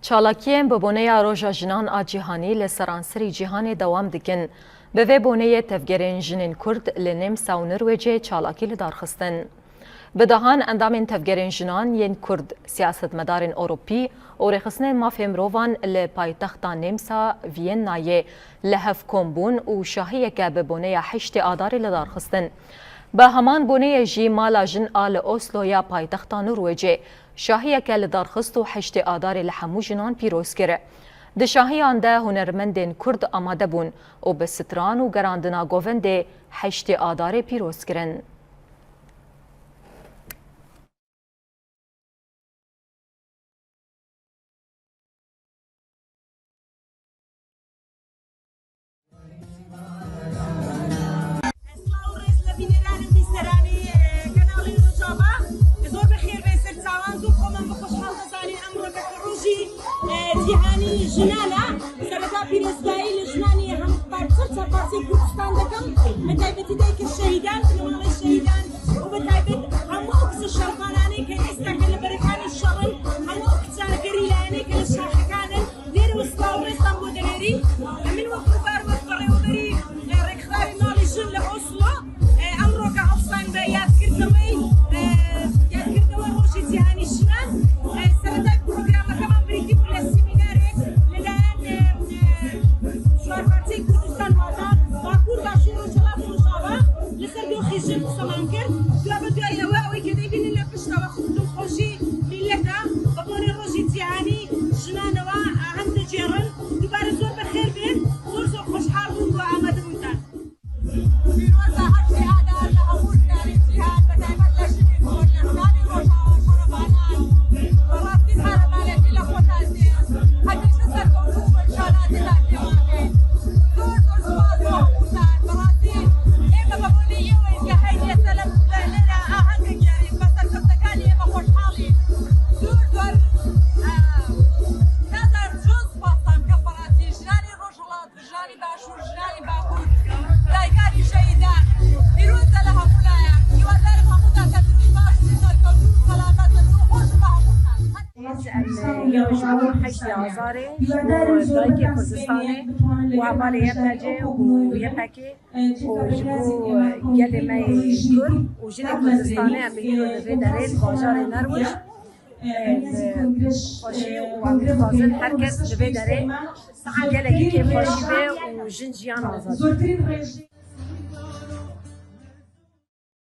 Çalakiyên bi boneya Roja Jinan a Cîhanî li seranserî cîhanê dewam dikin. Bi vê boneyê tevgerên jinên Kurd li Nêmsa û Nirwêcê çalakî li dar xistin. Bi dehan endamên tevgerên jinan yên Kurd, siyasetmedarên Ewropî û rêxistinên mafê mirovan li paytexta Nêmsa Viennayê li hev kom bûn û şahiyeke bi boneya heştê Adarê li dar xistin. Bi heman boneyê jî Mala Jin a li Oslo ya paytexta Norwêcê şahiyeke li dar xist û heştê Adarê li hemû jinan pîroz kir. Di şahiyan de hunermendên Kurd amade bûn û bi stran û gerandina govendê heştê Adarê pîroz kirin. سڵاو و ڕێز لە بینەران و بیسەرانی کەناڵی ڕۆژاڤا زۆر بەخێر بێن سەرچاوان زۆر خۆمان بە خۆشحاڵ دەزانین ئەمڕۆ کە ڕۆژی جیهانی ژنانە سەرەتا پیرۆزبایی لە ژنانی هەم پارچە چەرپارچەی کوردستان دەکەم بە تایبەتی دایکە شەهیدان بنەماڵەی شەهیدان و بە تایبەت هەموو ئەو کچە شەڕڤانانەی کە ئێستا کە لە بەرەکانی شەڕن هەموو ئەو کچە گەریلایانەی کە لە شاخەکانن لێرەوە سڵاو و ڕێزتان بۆ دەنێرین. من وەک ڕووبار وەک بەڕێوەبەری ڕێکخراوی ماڵی ژن لە ئۆسڵۆ ئەمڕۆکە هەڵساین بە یادکردنەوەی یادکردنەوەی ڕۆژی جیهانی ژنان. سەرەتای پرۆگرامەکەمان بریتی بوو لە سیمینارێک لەلایەن چوارپارچەی کوردستان واتە باکوور، باشوور، ڕۆژهەڵات و ڕۆژاوا لەسەر دۆخی ژن قسەمان کرد. دوابەدوای ئەوە ئەوەی کە دەیبینن لە پشتەوە دڵخۆشی میللەتە بە بۆنەی ڕۆژی جیهانی ژنانەوە ئاهەنگ دەگێڕن، دووبارە زۆر بەخێر بێن، زۆر زۆر خۆشحاڵ بووم بە ئامادەبوونتان. پیرۆزە هەشتی ئادار لە هەموو ژنانی جیهان بە تایبەت لە ژنی کورد لە ژنانی ڕۆژئاوا شەڕڤانان بەڕاستی قارەمانێتی لە خۆتان دێ هەمیشە سەرکەوتوو بن شانازیتان پێوە ئەکەین زۆر زۆر سوپاس بۆ هەمووتان بەڕاستی ئێمە بە بۆنەی ئێوەین کە هەین ئێستا لەم لێرە ئاهەنگ ئەگێڕین بە سەرکەوتنەکانی ئێمە خۆشحاڵین زۆر زۆر نازانم چۆن سوپاستان بکەم بەڕاستی ژنانی ڕۆژهەڵات ژنانی باشوور ژنانی باکوور دایکانی شەهیدان پیرۆزە لە هەموو لایەک هیوادارم هەمووتان تەندروست باش و سەرکەوتوو و سەلامەت بن دڵخۆشم بە هەمووتان. ئێمە ji bo heştê Azarê ji bo dayikê Kurdistanê û hevalê YPG û YPK'ê û ji bo gelê me yê Kurd û jinê Kurdistanê em îro li vê derê li bajarê Nerwij xweşî û em dixwazin her kes li vê derê gelekî kêfxweşî bê û jin jiyan azadî.